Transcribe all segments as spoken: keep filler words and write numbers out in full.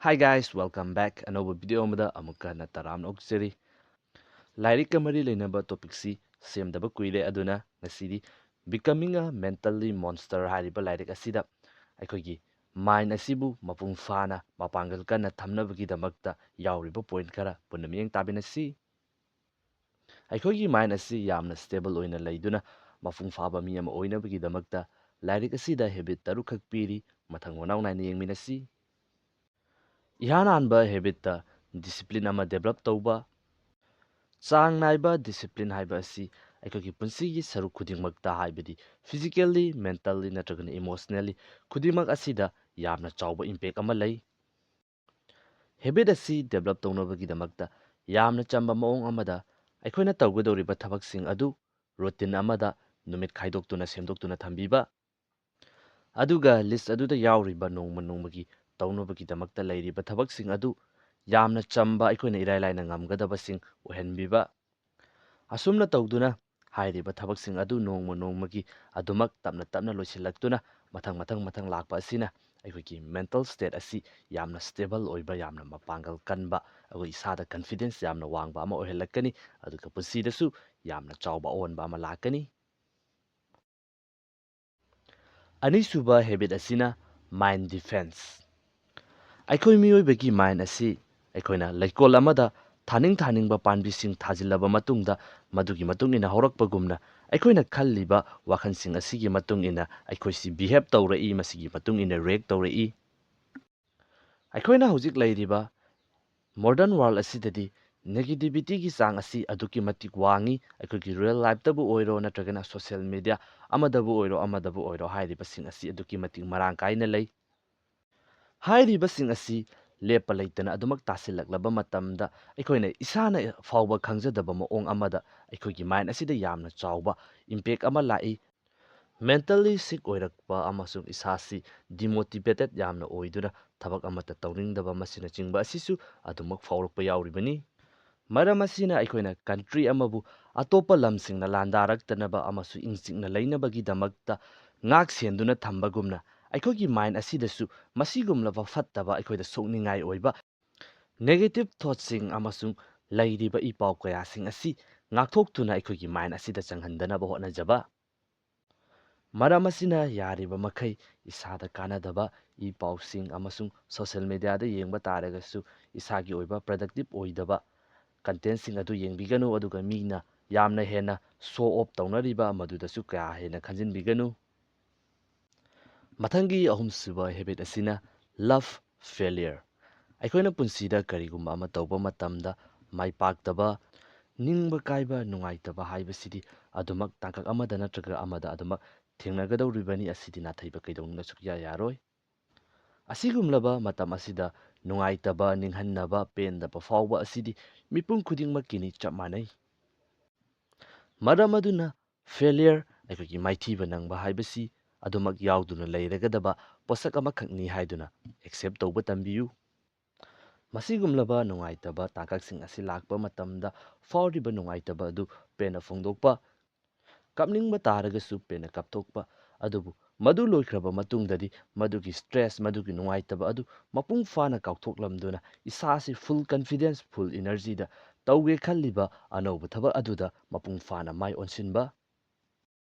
Hi guys, welcome back. ꯑꯅꯧꯕ video ꯑꯃꯗ ꯑꯃꯨꯛꯀ ꯍꯟꯅ ꯇꯔꯥꯝꯅ ꯑꯣꯛꯆꯔꯤ꯫ ꯂꯥꯏꯔꯤꯛꯀ ꯃꯔꯤ ꯂꯩꯅꯕ ꯇꯣꯄꯤꯛꯁꯤ ꯁꯦꯝꯗꯕ ꯀꯨꯏꯔꯦ, ꯑꯗꯨꯅ ꯉꯁꯤꯗꯤ Becoming a Mentally Monster ꯍꯥꯏꯔꯤꯕ ꯂꯥꯏꯔꯤꯛ ꯑꯁꯤꯗ ꯑꯩꯈꯣꯏꯒꯤ ꯃꯥꯏꯟ ꯑꯁꯤꯕꯨ ꯃꯄꯨꯡ ꯐꯥꯅ ꯃꯄꯥꯡꯒꯜ ꯀꯟꯅ ꯊꯝꯅꯕꯒꯤꯗꯃꯛꯇ ꯌꯥꯎꯔꯤꯕ ꯄꯣꯏꯟꯠ ꯈꯔ ꯄꯨꯟꯅ ꯃꯤꯠꯌꯦꯡ ꯇꯥꯃꯤꯟꯅꯁꯤ꯫ ꯑꯩꯈꯣꯏꯒꯤ ꯃꯥꯏꯟ ꯑꯁꯤ ꯌꯥꯝꯅ ꯁ꯭ꯇꯦꯕꯜ ꯑꯣꯏꯅ ꯂꯩꯗꯨꯅ ꯃꯄꯨꯡ ꯐꯥꯕ ꯃꯤ ꯑꯃ ꯑꯣꯏꯅꯕꯒꯤꯗꯃꯛꯇ ꯂꯥꯏꯔꯤꯛ ꯑꯁꯤꯗ ꯍꯦꯕꯤꯠ ꯇꯔꯨꯛꯈꯛ ꯄꯤꯔꯤ꯫ ꯃꯊꯪ ꯃꯅꯥꯎ ꯅꯥꯏꯅ ꯌꯦꯡꯃꯤꯟꯅꯁꯤ꯫ ꯏꯍꯥꯟ ꯍꯥꯟꯕ ꯍꯦꯕꯤꯠꯇ ꯗꯤꯁꯤꯄ꯭ꯂꯤꯟ ꯑꯃ ꯗꯦꯕꯂꯞ ꯇꯧꯕ꯫ ꯆꯥꯡ ꯅꯥꯏꯕ ꯗꯤꯁꯤꯄ꯭ꯂꯤꯟ ꯍꯥꯏꯕ ꯑꯁꯤ ꯑꯩꯈꯣꯏꯒꯤ ꯄꯨꯟꯁꯤꯒꯤ ꯁꯔꯨꯛ ꯈꯨꯗꯤꯡꯃꯛꯇ, ꯍꯥꯏꯕꯗꯤ physically, mentally ꯅꯠꯇ꯭ꯔꯒꯅ emotionally ꯈꯨꯗꯤꯡꯃꯛ ꯑꯁꯤꯗ ꯌꯥꯝꯅ ꯆꯥꯎꯕ ꯏꯝꯄꯦꯛ ꯑꯃ ꯂꯩ꯫ ꯍꯦꯕꯤꯠ ꯑꯁꯤ ꯗꯦꯕꯂꯞ ꯇꯧꯅꯕꯒꯤꯗꯃꯛꯇ ꯌꯥꯝꯅ ꯆꯝꯕ ꯃꯑꯣꯡ ꯑꯃꯗ ꯑꯩꯈꯣꯏꯅ ꯇꯧꯒꯗꯧꯔꯤꯕ ꯊꯕꯛꯁꯤꯡ ꯑꯗꯨ ꯔꯨꯇꯤꯟ ꯑꯃꯗ ꯅꯨꯃꯤꯠ ꯈꯥꯏꯗꯣꯛꯇꯨꯅ ꯁꯦꯝꯗꯣꯛꯇꯨꯅ ꯊꯝꯕꯤꯕ, ꯑꯗꯨꯒ ꯂꯤꯁ ꯑꯗꯨꯗ ꯌꯥꯎꯔꯤꯕ ꯅꯣꯡꯃ ꯅꯣꯡꯃꯒꯤ ꯇꯧꯅꯕꯒꯤꯗꯃꯛꯇ ꯂꯩꯔꯤꯕ ꯊꯕꯛꯁꯤꯡ ꯑꯗꯨ ꯌꯥꯝꯅ ꯆꯝꯕ, ꯑꯩꯈꯣꯏꯅ ꯏꯔꯥꯏ ꯂꯥꯏꯅ ꯉꯝꯒꯗꯕꯁꯤꯡ ꯑꯣꯏꯍꯟꯕꯤꯕ꯫ ꯑꯁꯨꯝꯅ ꯇꯧꯗꯨꯅ ꯍꯥꯏꯔꯤꯕ ꯊꯕꯛꯁꯤꯡ ꯑꯗꯨ ꯅꯣꯡꯃ ꯅꯣꯡꯃꯒꯤ ꯑꯗꯨꯃꯛ ꯇꯞꯅ ꯇꯞꯅ ꯂꯣꯏꯁꯤꯜꯂꯛꯇꯨꯅ ꯃꯊꯪ ꯃꯊꯪ ꯃꯊꯪ ꯂꯥꯛꯄ ꯑꯁꯤꯅ ꯑꯩꯈꯣꯏꯒꯤ ꯃꯦꯟꯇꯜ ꯁ꯭ꯇꯦꯠ ꯑꯁꯤ ꯌꯥꯝꯅ ꯁ꯭ꯇꯦꯕꯜ ꯑꯣꯏꯕ, ꯌꯥꯝꯅ ꯃꯄꯥꯡꯒꯜ ꯀꯟꯕ, ꯑꯩꯈꯣꯏ ꯏꯁꯥꯗ ꯀꯟꯐꯤꯗꯦꯟꯁ ꯌꯥꯝꯅ ꯋꯥꯡꯕ ꯑꯃ ꯑꯣꯏꯍꯜꯂꯛꯀꯅꯤ꯫ ꯑꯗꯨꯒ ꯄꯨꯟꯁꯤꯗꯁꯨ ꯌꯥꯝꯅ ꯆꯥꯎꯕ ꯑꯑꯣꯟꯕ ꯑꯃ ꯂꯥꯛꯀꯅꯤ꯫ ꯑꯅꯤꯁꯨꯕ ꯍꯦꯕꯤꯠ ꯑꯁꯤꯅ ꯃꯥꯏꯟ ꯗꯤꯐꯦꯟꯁ꯫ ꯑꯩꯈꯣꯏ ꯃꯤꯑꯣꯏꯕꯒꯤ ꯃꯥꯏꯟ ꯑꯁꯤ ꯑꯩꯈꯣꯏꯅ ꯂꯩꯀꯣꯜ ꯑꯃꯗ ꯊꯥꯅꯤꯡ ꯊꯥꯅꯤꯡꯕ ꯄꯥꯝꯕꯤꯁꯤꯡ ꯊꯥꯖꯤꯜꯂꯕ ꯃꯇꯨꯡꯗ, ꯃꯗꯨꯒꯤ ꯃꯇꯨꯡ ꯏꯟꯅ ꯍꯧꯔꯛꯄꯒꯨꯝꯅ, ꯑꯩꯈꯣꯏꯅ ꯈꯜꯂꯤꯕ ꯋꯥꯈꯜꯁꯤꯡ ꯑꯁꯤꯒꯤ ꯃꯇꯨꯡ ꯏꯟꯅ ꯑꯩꯈꯣꯏꯁꯤ ꯕꯤꯍꯦꯞ ꯇꯧꯔꯛꯏ, ꯃꯁꯤꯒꯤ ꯃꯇꯨꯡ ꯏꯟꯅ ꯔꯤꯌꯦꯛ ꯇꯧꯔꯛꯏ꯫ ꯑꯩꯈꯣꯏꯅ ꯍꯧꯖꯤꯛ ꯂꯩꯔꯤꯕ ꯃꯣꯗꯔꯟ ꯋꯥꯔꯜ ꯑꯁꯤꯗꯗꯤ ꯅꯦꯒꯦꯇꯤꯚꯤꯇꯤꯒꯤ ꯆꯥꯡ ꯑꯁꯤ ꯑꯗꯨꯛꯀꯤ ꯃꯇꯤꯛ ꯋꯥꯡꯉꯤ꯫ ꯑꯩꯈꯣꯏꯒꯤ ꯔꯤꯌꯦꯜ ꯂꯥꯏꯐꯇꯕꯨ ꯑꯣꯏꯔꯣ, ꯅꯠꯇ꯭ꯔꯒꯅ ꯁꯣꯁꯤꯌꯦꯜ ꯃꯦꯗꯤꯌꯥ ꯑꯃꯗꯕꯨ ꯑꯣꯏꯔꯣ, ꯑꯃꯗꯕꯨ ꯑꯣꯏꯔꯣ, ꯍꯥꯏꯔꯤꯕꯁꯤꯡ ꯑꯁꯤ ꯑꯗꯨꯛꯀꯤ ꯃꯇꯤꯛ ꯃꯔꯥꯡ ꯀꯥꯏꯅ ꯂꯩ꯫ ꯍꯥꯏꯔꯤꯕꯁꯤꯡ ꯑꯁꯤ ꯂꯦꯞꯄ ꯂꯩꯇꯅ ꯑꯗꯨꯃꯛ ꯇꯥꯁꯤꯜꯂꯛꯂꯕ ꯃꯇꯝꯗ, ꯑꯩꯈꯣꯏꯅ ꯏꯁꯥꯅ ꯐꯥꯎꯕ ꯈꯪꯖꯗꯕ ꯃꯑꯣꯡ ꯑꯃꯗ ꯑꯩꯈꯣꯏꯒꯤ ꯃꯥꯏꯟ ꯑꯁꯤꯗ ꯌꯥꯝꯅ ꯆꯥꯎꯕ ꯏꯝꯄꯦꯛ ꯑꯃ ꯂꯥꯛꯏ꯫ ꯃꯦꯟꯇꯜꯂꯤ ꯁꯤꯛ ꯑꯣꯏꯔꯛꯄ ꯑꯃꯁꯨꯡ ꯏꯁꯥꯁꯤ ꯗꯤꯃꯣꯇꯤꯚꯦꯇꯦꯠ ꯌꯥꯝꯅ ꯑꯣꯏꯗꯨꯅ ꯊꯕꯛ ꯑꯃꯠꯇ ꯇꯧꯅꯤꯡꯗꯕ, ꯃꯁꯤꯅꯆꯤꯡꯕ ꯑꯁꯤꯁꯨ ꯑꯗꯨꯃꯛ ꯐꯥꯎꯔꯛꯄ ꯌꯥꯎꯔꯤꯕꯅꯤ꯫ ꯃꯔꯝ ꯑꯁꯤꯅ ꯑꯩꯈꯣꯏꯅ ꯀꯟꯇ꯭ꯔꯤ ꯑꯃꯕꯨ ꯑꯇꯣꯞꯄ ꯂꯝꯁꯤꯡꯅ ꯂꯥꯟꯗꯥꯔꯛꯇꯅꯕ ꯑꯃꯁꯨꯡ ꯏꯪ ꯆꯤꯛꯅ ꯂꯩꯅꯕꯒꯤꯗꯃꯛꯇ ꯉꯥꯛ ꯁꯦꯟꯗꯨꯅ ꯊꯝꯕꯒꯨꯝꯅ, ꯑꯩꯈꯣꯏꯒꯤ ꯃꯥꯏꯟ ꯑꯁꯤꯗꯁꯨ ꯃꯁꯤꯒꯨꯝꯂꯕ ꯐꯠꯇꯕ, ꯑꯩꯈꯣꯏꯗ ꯁꯣꯛꯅꯤꯡꯉꯥꯏ ꯑꯣꯏꯕ ꯅꯦꯒꯦꯇꯤꯚ ꯊꯣꯠꯁꯤꯡ ꯑꯃꯁꯨꯡ ꯂꯩꯔꯤꯕ ꯏ ꯄꯥꯎ ꯀꯌꯥꯁꯤꯡ ꯑꯁꯤ ꯉꯥꯛꯊꯣꯛꯇꯨꯅ ꯑꯩꯈꯣꯏꯒꯤ ꯃꯥꯏꯟ ꯑꯁꯤꯗ ꯆꯪꯍꯟꯗꯅꯕ ꯍꯣꯠꯅꯖꯕ꯫ ꯃꯔꯝ ꯑꯁꯤꯅ ꯌꯥꯔꯤꯕ ꯃꯈꯩ ꯏꯁꯥꯗ ꯀꯥꯟꯅꯗꯕ ꯏ ꯄꯥꯎꯁꯤꯡ ꯑꯃꯁꯨꯡ ꯁꯣꯁꯤꯌꯦꯜ ꯃꯦꯗꯤꯌꯥꯗ ꯌꯦꯡꯕ ꯇꯥꯔꯒꯁꯨ ꯏꯁꯥꯒꯤ ꯑꯣꯏꯕ ꯄ꯭ꯔꯗꯛꯇꯤꯞ ꯑꯣꯏꯗꯕ ꯀꯟꯇꯦꯟꯁꯤꯡ ꯑꯗꯨ ꯌꯦꯡꯕꯤꯒꯅꯨ, ꯑꯗꯨꯒ ꯃꯤꯅ ꯌꯥꯝꯅ ꯍꯦꯟꯅ ꯁꯣ ꯑꯣꯐ ꯇꯧꯅꯔꯤꯕ ꯃꯗꯨꯗꯁꯨ ꯀꯌꯥ ꯍꯦꯟꯅ ꯈꯟꯖꯤꯟꯕꯤꯒꯅꯨ꯫ ꯃꯊꯪꯒꯤ ꯑꯍꯨꯝꯁꯨꯕ ꯍꯦꯕꯤꯠ ꯑꯁꯤꯅ ꯂꯚ ꯐꯦꯂꯤꯌꯔ꯫ ꯑꯩꯈꯣꯏꯅ ꯄꯨꯟꯁꯤꯗ ꯀꯔꯤꯒꯨꯝꯕ ꯑꯃ ꯇꯧꯕ ꯃꯇꯝꯗ ꯃꯥꯏ ꯄꯥꯛꯇꯕ, ꯅꯤꯡꯕ ꯀꯥꯏꯕ, ꯅꯨꯡꯉꯥꯏꯇꯕ ꯍꯥꯏꯕꯁꯤꯗꯤ ꯑꯗꯨꯃꯛ ꯇꯥꯡꯀꯛ ꯑꯃꯗ ꯅꯠꯇ꯭ꯔꯒ ꯑꯃꯗ ꯑꯗꯨꯃꯛ ꯊꯦꯡꯅꯒꯗꯧꯔꯤꯕꯅꯤ꯫ ꯑꯁꯤꯗꯤ ꯅꯥꯊꯩꯕ ꯀꯩꯗꯧꯅꯨꯡꯗ ꯁꯨꯛꯌꯥ ꯌꯥꯔꯣꯏ꯫ ꯑꯁꯤꯒꯨꯝꯂꯕ ꯃꯇꯝ ꯑꯁꯤꯗ ꯅꯨꯡꯉꯥꯏꯇꯕ, ꯅꯤꯡꯍꯟꯅꯕ, ꯄꯦꯟꯗꯕ ꯐꯥꯎꯕ ꯑꯁꯤꯗꯤ ꯃꯤꯄꯨꯝ ꯈꯨꯗꯤꯡꯃꯛꯀꯤꯅꯤ, ꯆꯞ ꯃꯥꯟꯅꯩ꯫ ꯃꯔꯝ ꯑꯗꯨꯅ ꯐꯦꯂꯤꯌꯔ, ꯑꯩꯈꯣꯏꯒꯤ ꯃꯥꯏꯊꯤꯕ ꯅꯪꯕ ꯍꯥꯏꯕꯁꯤ ꯑꯗꯨꯃꯛ ꯌꯥꯎꯗꯨꯅ ꯂꯩꯔꯒꯗꯕ ꯄꯣꯠꯁꯛ ꯑꯃꯈꯛꯅꯤ ꯍꯥꯏꯗꯨꯅ ꯑꯦꯛꯁꯦꯞ ꯇꯧꯕ ꯇꯝꯕꯤꯌꯨ꯫ ꯃꯁꯤꯒꯨꯝꯂꯕ ꯅꯨꯡꯉꯥꯏꯇꯕ ꯇꯥꯡꯀꯛꯁꯤꯡ ꯑꯁꯤ ꯂꯥꯛꯄ ꯃꯇꯝꯗ ꯐꯥꯎꯔꯤꯕ ꯅꯨꯡꯉꯥꯏꯇꯕ ꯑꯗꯨ ꯄꯦꯟꯅ ꯐꯣꯡꯗꯣꯛꯄ, ꯀꯞꯅꯤꯡꯕ ꯇꯥꯔꯒꯁꯨ ꯄꯦꯟꯅ ꯀꯞꯊꯣꯛꯄ, ꯑꯗꯨꯕꯨ ꯃꯗꯨ ꯂꯣꯏꯈ꯭ꯔꯕ ꯃꯇꯨꯡꯗꯗꯤ ꯃꯗꯨꯒꯤ ꯁ꯭ꯇ꯭ꯔꯦꯁ, ꯃꯗꯨꯒꯤ ꯅꯨꯡꯉꯥꯏꯇꯕ ꯑꯗꯨ ꯃꯄꯨꯡ ꯐꯥꯅ ꯀꯥꯎꯊꯣꯛꯂꯝꯗꯨꯅ ꯏꯁꯥꯁꯤ ꯐꯨꯜ ꯀꯟꯐꯤꯗꯦꯟꯁ, ꯐꯨꯜ ꯏꯅꯔꯖꯤꯗ ꯇꯧꯒꯦ ꯈꯜꯂꯤꯕ ꯑꯅꯧꯕ ꯊꯕꯛ ꯑꯗꯨꯗ ꯃꯄꯨꯡ ꯐꯥꯅ ꯃꯥꯏ ꯑꯣꯟꯁꯤꯟꯕ꯫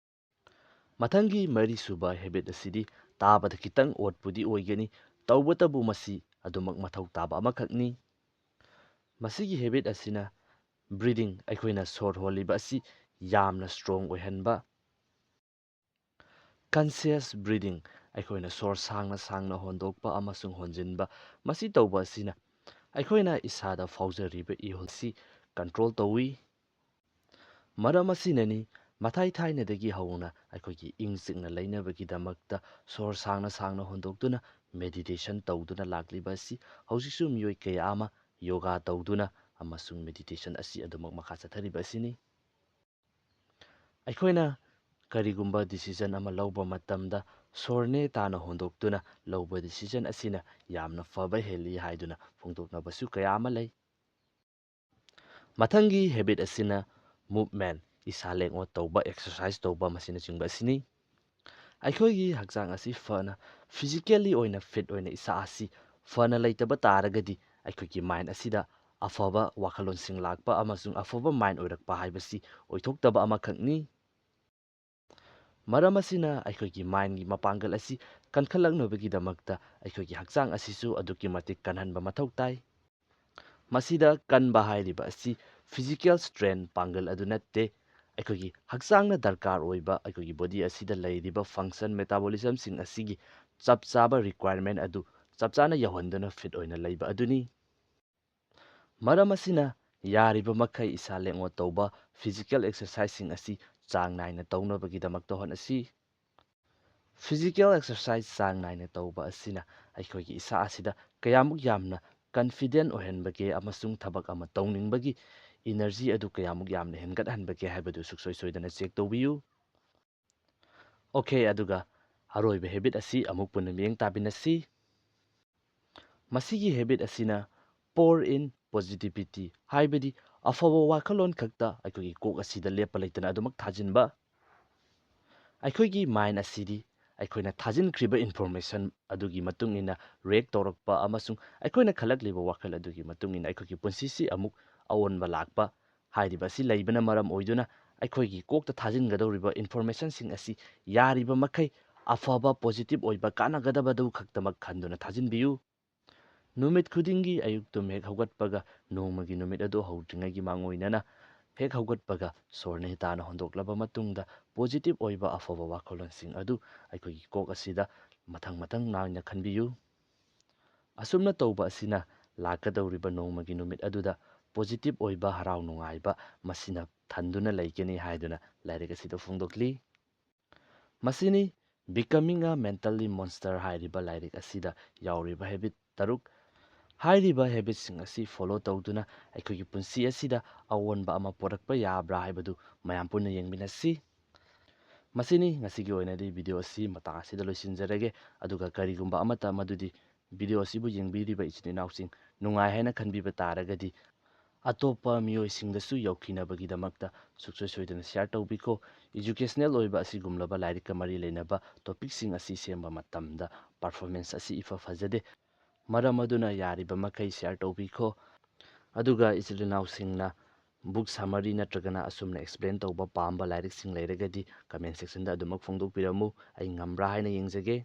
ꯃꯊꯪꯒꯤ ꯃꯔꯤꯁꯨꯕ ꯍꯦꯕꯤꯠ ꯑꯁꯤꯗꯤ ꯇꯥꯕꯗ ꯈꯤꯇꯪ ꯑꯣꯠꯄꯨꯗꯤ ꯑꯣꯏꯒꯅꯤ, ꯇꯧꯕꯇꯕꯨ ꯃꯁꯤ ꯑꯗꯨꯃꯛ ꯃꯊꯧ ꯇꯥꯕ ꯑꯃꯈꯛꯅꯤ꯫ ꯃꯁꯤꯒꯤ ꯍꯦꯕꯤꯠ ꯑꯁꯤꯅ ꯕ꯭ꯔꯤꯗꯤꯡ, ꯑꯩꯈꯣꯏꯅ ꯁꯣꯔ ꯍꯣꯜꯂꯤꯕ ꯑꯁꯤ ꯌꯥꯝꯅ ꯁ꯭ꯇꯔꯣꯡ ꯑꯣꯏꯍꯟꯕ꯫ ꯀꯟꯁꯤꯌꯁ ꯕ꯭ꯔꯤꯗꯤꯡ, ꯑꯩꯈꯣꯏꯅ ꯁꯣꯔ ꯁꯥꯡꯅ ꯁꯥꯡꯅ ꯍꯣꯟꯗꯣꯛꯄ ꯑꯃꯁꯨꯡ ꯍꯣꯟꯖꯤꯟꯕ, ꯃꯁꯤ ꯇꯧꯕ ꯑꯁꯤꯅ ꯑꯩꯈꯣꯏꯅ ꯏꯁꯥꯗ ꯐꯥꯎꯖꯔꯤꯕ ꯏꯍꯨꯜ ꯑꯁꯤ ꯀꯟꯇ꯭ꯔꯣꯜ ꯇꯧꯏ꯫ ꯃꯔꯝ ꯑꯁꯤꯅꯅꯤ ꯃꯊꯥꯏ ꯊꯥꯏꯅꯗꯒꯤ ꯍꯧꯅ ꯑꯩꯈꯣꯏꯒꯤ ꯏꯪ ꯆꯤꯛꯅ ꯂꯩꯅꯕꯒꯤꯗꯃꯛꯇ ꯁꯣꯔ ꯁꯥꯡꯅ ꯁꯥꯡꯅ ꯍꯣꯟꯗꯣꯛꯇꯨꯅ ꯃꯦꯗꯤꯇꯦꯁꯟ ꯇꯧꯗꯨꯅ ꯂꯥꯛꯂꯤꯕ ꯑꯁꯤ ꯍꯧꯖꯤꯛꯁꯨ ꯃꯤꯑꯣꯏ ꯀꯌꯥ ꯑꯃ ꯌꯣꯒꯥ ꯇꯧꯗꯨꯅ ꯑꯃꯁꯨꯡ ꯃꯦꯗꯤꯇꯦꯁꯟ ꯑꯁꯤ ꯑꯗꯨꯃꯛ ꯃꯈꯥ ꯆꯠꯊꯔꯤꯕ ꯑꯁꯤꯅꯤ꯫ ꯑꯩꯈꯣꯏꯅ ꯀꯔꯤꯒꯨꯝꯕ ꯗꯤꯁꯤꯖꯟ ꯑꯃ ꯂꯧꯕ ꯃꯇꯝꯗ ꯁꯣꯔ ꯅꯦ ꯇꯥꯅ ꯍꯣꯟꯗꯣꯛꯇꯨꯅ ꯂꯧꯕ ꯗꯤꯁꯤꯖꯟ ꯑꯁꯤꯅ ꯌꯥꯝꯅ ꯐꯕ ꯍꯦꯜꯂꯤ ꯍꯥꯏꯗꯨꯅ ꯐꯣꯡꯗꯣꯛꯅꯕꯁꯨ ꯀꯌꯥ ꯑꯃ ꯂꯩ꯫ ꯃꯊꯪꯒꯤ ꯍꯦꯕꯤꯠ ꯑꯁꯤꯅ ꯃꯨꯚꯃꯦꯟ, ꯏꯁꯥ ꯂꯦꯡ ꯑꯣꯠ ꯇꯧꯕ, ꯑꯦꯛꯁꯔꯁꯥꯏꯁ ꯇꯧꯕ, ꯃꯁꯤꯅꯆꯤꯡꯕ ꯑꯁꯤꯅꯤ꯫ ꯑꯩꯈꯣꯏꯒꯤ ꯍꯛꯆꯥꯡ ꯑꯁꯤ ꯐꯅ, physically ꯑꯣꯏꯅ fit ꯑꯣꯏꯅ ꯏꯁꯥ ꯑꯁꯤ ꯐꯅ ꯂꯩꯇꯕ ꯇꯥꯔꯒꯗꯤ, ꯑꯩꯈꯣꯏꯒꯤ mind ꯑꯁꯤꯗ ꯑꯐꯕ ꯋꯥꯈꯜꯂꯣꯟꯁꯤꯡ ꯂꯥꯛꯄ ꯑꯃꯁꯨꯡ ꯑꯐꯕ mind ꯑꯣꯏꯔꯛꯄ ꯍꯥꯏꯕꯁꯤ ꯑꯣꯏꯊꯣꯛꯇꯕ ꯑꯃꯈꯛꯅꯤ꯫ ꯃꯔꯝ ꯑꯁꯤꯅ ꯑꯩꯈꯣꯏꯒꯤ mindꯒꯤ ꯃꯄꯥꯡꯒꯜ ꯑꯁꯤ ꯀꯟꯈꯠꯂꯛꯅꯕꯒꯤꯗꯃꯛꯇ ꯑꯩꯈꯣꯏꯒꯤ ꯍꯛꯆꯥꯡ ꯑꯁꯤꯁꯨ ꯑꯗꯨꯛꯀꯤ ꯃꯇꯤꯛ ꯀꯟꯍꯟꯕ ꯃꯊꯧ ꯇꯥꯏ꯫ ꯃꯁꯤꯗ ꯀꯟꯕ ꯍꯥꯏꯔꯤꯕ ꯑꯁꯤ physical strength ꯄꯥꯡꯒꯜ ꯑꯗꯨ ꯅꯠꯇꯦ꯫ ꯑꯩꯈꯣꯏꯒꯤ ꯍꯛꯆꯥꯡꯅ ꯗꯔꯀꯥꯔ ꯑꯣꯏꯕ, ꯑꯩꯈꯣꯏꯒꯤ body ꯑꯁꯤꯗ ꯂꯩꯔꯤꯕ function, metabolismꯁꯤꯡ ꯑꯁꯤꯒꯤ ꯆꯞ ꯆꯥꯕ requirement ꯑꯗꯨ ꯆꯞ ꯆꯥꯅ ꯌꯧꯍꯟꯗꯨꯅ fit ꯑꯣꯏꯅ ꯂꯩꯕ ꯑꯗꯨꯅꯤ꯫ ꯃꯔꯝ ꯑꯁꯤꯅ ꯌꯥꯔꯤꯕ ꯃꯈꯩ ꯏꯁꯥ ꯂꯦꯡ ꯑꯣꯠ ꯇꯧꯕ, physical exerciseꯁꯤꯡ ꯑꯁꯤ ꯆꯥꯡ ꯅꯥꯏꯅ ꯇꯧꯅꯕꯒꯤꯗꯃꯛꯇ ꯍꯣꯠꯅꯁꯤ꯫ Physical exercise ꯆꯥꯡ ꯅꯥꯏꯅ ꯇꯧꯕ ꯑꯁꯤꯅ ꯑꯩꯈꯣꯏꯒꯤ ꯏꯁꯥ ꯑꯁꯤꯗ ꯀꯌꯥꯃꯨꯛ ꯌꯥꯝꯅ confident ꯑꯣꯏꯍꯟꯕꯒꯦ ꯑꯃꯁꯨꯡ ꯊꯕꯛ ꯑꯃ ꯇꯧꯅꯤꯡꯕꯒꯤ energy ꯑꯗꯨ ꯀꯌꯥꯃꯨꯛ ꯌꯥꯝꯅ ꯍꯦꯟꯒꯠꯍꯟꯕꯒꯦ ꯍꯥꯏꯕꯗꯨ ꯁꯨꯡꯁꯣꯏ ꯁꯣꯏꯗꯅ check ꯇꯧꯕꯤꯌꯨ꯫ Okay, ꯑꯗꯨꯒ ꯑꯔꯣꯏꯕ habit ꯑꯁꯤ ꯑꯃꯨꯛ ꯄꯨꯟꯅ ꯃꯤꯠꯌꯦꯡ ꯇꯥꯃꯤꯟꯅꯁꯤ꯫ ꯃꯁꯤꯒꯤ habit ꯑꯁꯤꯅ pour in positivity, ꯍꯥꯏꯕꯗꯤ ꯑꯐꯕ ꯋꯥꯈꯜꯂꯣꯟ ꯈꯛꯇ ꯑꯩꯈꯣꯏꯒꯤ ꯀꯣꯛ ꯑꯁꯤꯗ ꯂꯦꯞꯄ ꯂꯩꯇꯅ ꯑꯗꯨꯃꯛ ꯊꯥꯖꯤꯟꯕ꯫ ꯑꯩꯈꯣꯏꯒꯤ mind ꯑꯁꯤꯗꯤ ꯑꯩꯈꯣꯏꯅ ꯊꯥꯖꯤꯟꯈ꯭ꯔꯤꯕ information ꯑꯗꯨꯒꯤ ꯃꯇꯨꯡ ꯏꯟꯅ react ꯇꯧꯔꯛꯄ ꯑꯃꯁꯨꯡ ꯑꯩꯈꯣꯏꯅ ꯈꯜꯂꯛꯂꯤꯕ ꯋꯥꯈꯜ ꯑꯗꯨꯒꯤ ꯃꯇꯨꯡ ꯏꯟꯅ ꯑꯩꯈꯣꯏꯒꯤ ꯄꯨꯟꯁꯤꯁꯤ ꯑꯃꯨꯛ ꯑꯑꯣꯟꯕ ꯂꯥꯛꯄ ꯍꯥꯏꯔꯤꯕ ꯑꯁꯤ ꯂꯩꯕꯅ ꯃꯔꯝ ꯑꯣꯏꯗꯨꯅ, ꯑꯩꯈꯣꯏꯒꯤ ꯀꯣꯛꯇ ꯊꯥꯖꯤꯟꯒꯗꯧꯔꯤꯕ informationꯁꯤꯡ ꯑꯁꯤ ꯌꯥꯔꯤꯕ ꯃꯈꯩ ꯑꯐꯕ, positive ꯑꯣꯏꯕ, ꯀꯥꯟꯅꯒꯗꯕꯗꯨ ꯈꯛꯇꯃꯛ ꯈꯟꯗꯨꯅ ꯊꯥꯖꯤꯟꯕꯤꯌꯨ꯫ ꯅꯨꯃꯤꯠ ꯈꯨꯗꯤꯡꯒꯤ ꯑꯌꯨꯛ ꯇꯨꯝ ꯍꯦꯛ ꯍꯧꯒꯠꯄꯒ ꯅꯣꯡꯃꯒꯤ ꯅꯨꯃꯤꯠ ꯑꯗꯨ ꯍꯧꯗ꯭ꯔꯤꯉꯩꯒꯤ ꯃꯥꯡꯑꯣꯏꯅꯅ ꯍꯦꯛ ꯍꯧꯒꯠꯄꯒ ꯁꯣꯔ ꯅꯤꯇꯥꯅ ꯍꯣꯟꯗꯣꯛꯂꯕ ꯃꯇꯨꯡꯗ positive ꯑꯣꯏꯕ ꯑꯐꯕ ꯋꯥꯈꯜꯂꯣꯟꯁꯤꯡ ꯑꯗꯨ ꯑꯩꯈꯣꯏꯒꯤ ꯀꯣꯛ ꯑꯁꯤꯗ ꯃꯊꯪ ꯃꯊꯪ ꯅꯥꯏꯅ ꯈꯟꯕꯤꯌꯨ꯫ ꯑꯁꯨꯝꯅ ꯇꯧꯕ ꯑꯁꯤꯅ ꯂꯥꯛꯀꯗꯧꯔꯤꯕ ꯅꯣꯡꯃꯒꯤ ꯅꯨꯃꯤꯠ ꯑꯗꯨꯗ positive ꯑꯣꯏꯕ, ꯍꯔꯥꯎ ꯅꯨꯡꯉꯥꯏꯕ ꯃꯁꯤꯅ ꯊꯟꯗꯨꯅ ꯂꯩꯒꯅꯤ ꯍꯥꯏꯗꯨꯅ ꯂꯥꯏꯔꯤꯛ ꯑꯁꯤꯗ ꯐꯣꯡꯗꯣꯛꯂꯤ꯫ ꯃꯁꯤꯅꯤ Becoming a Mentally Monster ꯍꯥꯏꯔꯤꯕ ꯂꯥꯏꯔꯤꯛ ꯑꯁꯤꯗ ꯌꯥꯎꯔꯤꯕ habit ꯇꯔꯨꯛ꯫ ꯍꯥꯏꯔꯤꯕ habitꯁꯤꯡ ꯑꯁꯤ follow ꯇꯧꯗꯨꯅ ꯑꯩꯈꯣꯏꯒꯤ ꯄꯨꯟꯁꯤ ꯑꯁꯤꯗ ꯑꯑꯣꯟꯕ ꯑꯃ ꯄꯨꯔꯛꯄ ꯌꯥꯕ꯭ꯔꯥ ꯍꯥꯏꯕꯗꯨ ꯃꯌꯥꯝ ꯄꯨꯟꯅ ꯌꯦꯡꯃꯤꯟꯅꯁꯤ꯫ ꯃꯁꯤꯅꯤ ꯉꯁꯤꯒꯤ ꯑꯣꯏꯅꯗꯤ video ꯑꯁꯤ ꯃꯇꯥꯡ ꯑꯁꯤꯗ ꯂꯣꯏꯁꯤꯟꯖꯔꯒꯦ꯫ ꯑꯗꯨꯒ ꯀꯔꯤꯒꯨꯝꯕ ꯑꯃꯠꯇ ꯃꯗꯨꯗꯤ video ꯑꯁꯤꯕꯨ ꯌꯦꯡꯕꯤꯔꯤꯕ ꯏꯆꯤꯟ ꯏꯅꯥꯎꯁꯤꯡ ꯅꯨꯡꯉꯥꯏ ꯍꯥꯏꯅ ꯈꯟꯕꯤꯕ ꯇꯥꯔꯒꯗꯤ, ꯑꯇꯣꯞꯄ ꯃꯤꯑꯣꯏꯁꯤꯡꯗꯁꯨ ꯌꯧꯈꯤꯅꯕꯒꯤꯗꯃꯛꯇ ꯁꯨꯡꯁꯣꯏ ꯁꯣꯏꯗꯅ share ꯇꯧꯕꯤꯈꯣ꯫ educational ꯑꯣꯏꯕ ꯑꯁꯤꯒꯨꯝꯂꯕ ꯂꯥꯏꯔꯤꯛꯀ ꯃꯔꯤ ꯂꯩꯅꯕ topicꯁꯤꯡ ꯑꯁꯤ ꯁꯦꯝꯕ ꯃꯇꯝꯗ performance ꯑꯁꯤ ꯏꯐ ꯐꯖꯗꯦ꯫ ꯃꯔꯝ ꯑꯗꯨꯅ ꯌꯥꯔꯤꯕ ꯃꯈꯩ share ꯇꯧꯕꯤꯈꯣ꯫ ꯑꯗꯨꯒ ꯏꯆꯤꯜ ꯏꯅꯥꯎꯁꯤꯡꯅ book summary ꯅꯠꯇ꯭ꯔꯒꯅ ꯑꯁꯨꯝꯅ explain ꯇꯧꯕ ꯄꯥꯝꯕ ꯂꯥꯏꯔꯤꯛꯁꯤꯡ ꯂꯩꯔꯒꯗꯤ comment sectionꯗ ꯑꯗꯨꯃꯛ ꯐꯣꯡꯗꯣꯛꯄꯤꯔꯝꯃꯨ, ꯑꯩ ꯉꯝꯕ꯭ꯔꯥ ꯍꯥꯏꯅ ꯌꯦꯡꯖꯒꯦ꯫